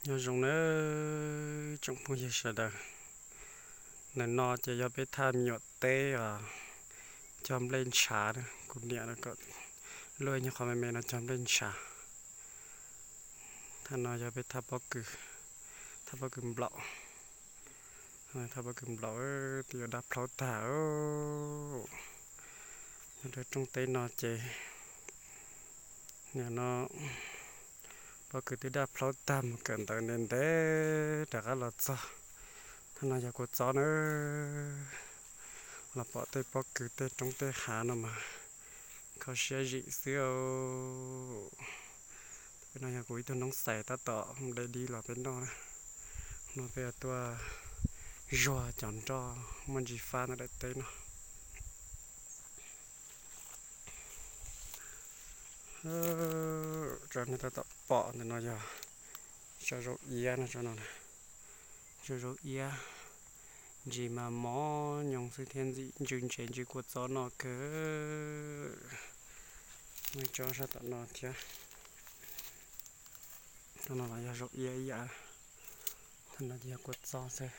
Nyob zoo nawb tsoom phooj ywg sawv daws. Ntawm no ces yog peb thaj me nyuam teb os, cog nplej ntshav na, kuv niam kom luaj ib nyuag qhov me me no cog nplej ntshav. Thaj no yog peb thaj pob kws, thaj pob kws nplaum. Thaj pob kws nplaum twb yuav daj plhaub tag. Nyob rau rooj teb no ces nim no pob kws twb daj plhaub tag, mus kawm ntawv ntev ntev rov qab los txog. Thaj no yog kua txob na. Los pom tej pob kws tej roob tej hav no mas kho siab zim xwb. Peb no yog kuv ib tug noob xais tab tom de dib los peb noj na. Hnub no peb yuav tuaj zuag cov nroj muaj ntsis fab ntawm daim teb no. Tso nej tab tom pom ntawm no yog tsob zaub iab no, tsob no, tsob zaub iab. Ntsis mas mos nyoos xwb thiab ntxim ntsws ntsev ntsis kua txob no kawg. Muaj ib tsob sab tom no thiab. Tsob no los yog zaub iab ib yam. Tsob no ces yog kua txob xwb.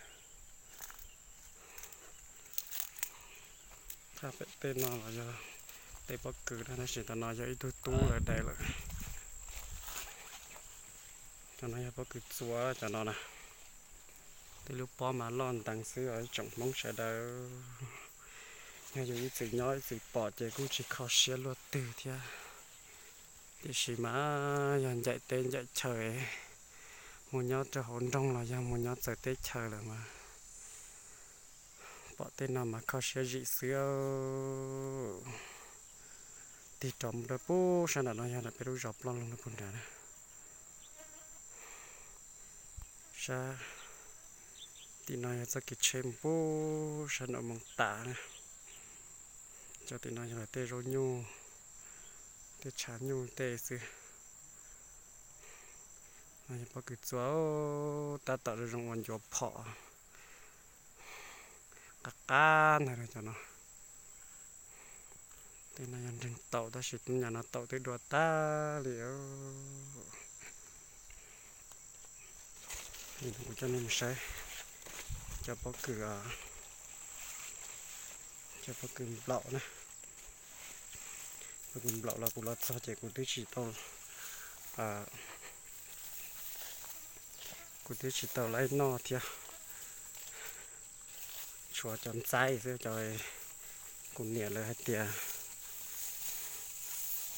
Thaj pem tej no los yog tej pob kws na, tab sis tom no yog ib tug tub lawv de lawm. Cov no yog pob kws txuas cov no na. Tej lub pob mas loj nteev xwb os ib tsoom Hmoob sawv daws. Yog yus ib txwm nyob ib txwm pom ces kuj tsis kho siab luaj twg thiab. Tiam sis mas yog ncaim teb ncaim chaw, mus nyob rau hauv nroog los yog mus nyob txawv teb chaws lawm mas pom tej no mas kho siab zim xwb. Tig rov mus rau pem sab nram no yog nram peb lub zos Plooj Loog no puag nrad na. Sab tim no yog txoj kev tsheb mus pem sab nram Moos Tas na. Cov tim no yog lawv tej zaub nyuj, tej tshav nyuj tej xwb. No yog pob kws txuas, tab tom zoo zoo uas ncuav phom qab qab ntag cov no. Tej no yog nreeg taum tab sis nyam no taum twb dua tag li. Kuv coj nej mus saib cov pob kws, cov pob kws nplaum na. Pob kws nplaum los kuv los txog ces kuv twb tsis tau, kuv twb tsis tau laib noj thiab. Tshuav cov ntxaib xwb, cov kuv niam lawv hais tias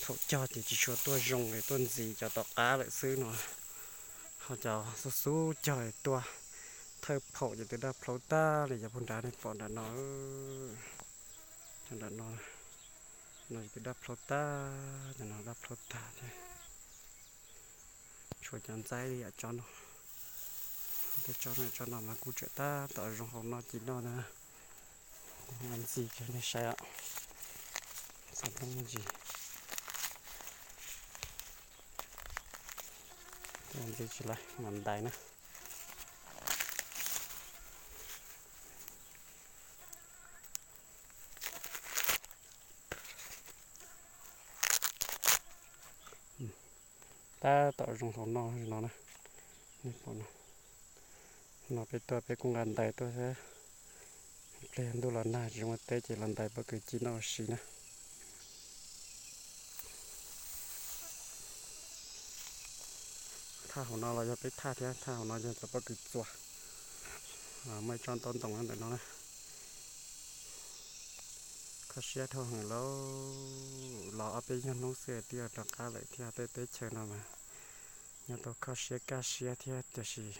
thaum cog ces tsis tshua tuaj zoo es tuaj ntxiv cov tom qab lawm xwb no. Ho cov xub xub cog es tuaj thawj phaum ces twb daj plhaub tag li cov puag nrad nej pom nram no. Cov nram no, no twb daj plhaub tag, cov no daj plhaub tag thiab. Tshuav cov ntxaib li yam tsob no. Tej tsob no, tsob no mas kuj tseem tab tom zoo hauv noj ci noj na. Ntxi cov nej saib, xov tooj ntsis, ntxi tsis lawm mas ntais na. Tab tom zoo hauv noj no na. No peb tuaj peb kuj nqa ntais tuaj thiab. Pliag ntuj los nag tsis zoo ua teb ces los ntais pob kws ci noj ua si na. Thaj hauv no los yog peb thaj thiab, thaj hauv no yog cov pob kws txuas. Muaj ib tsob ntaub ntoos ntawm no na. Kho siab dhau heev lauj, los ob peb nyuag hnub xwb twb yuav rov qab lawm thiab. Tej teb chaws no mas nyob tau kho siab kaj siab thiab tiam sis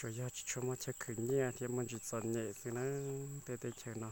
tsuas yog tsis tshua muaj chaw khwv nyiaj thiab muaj ntsis txom nyem xwb na. Tej teb chaws no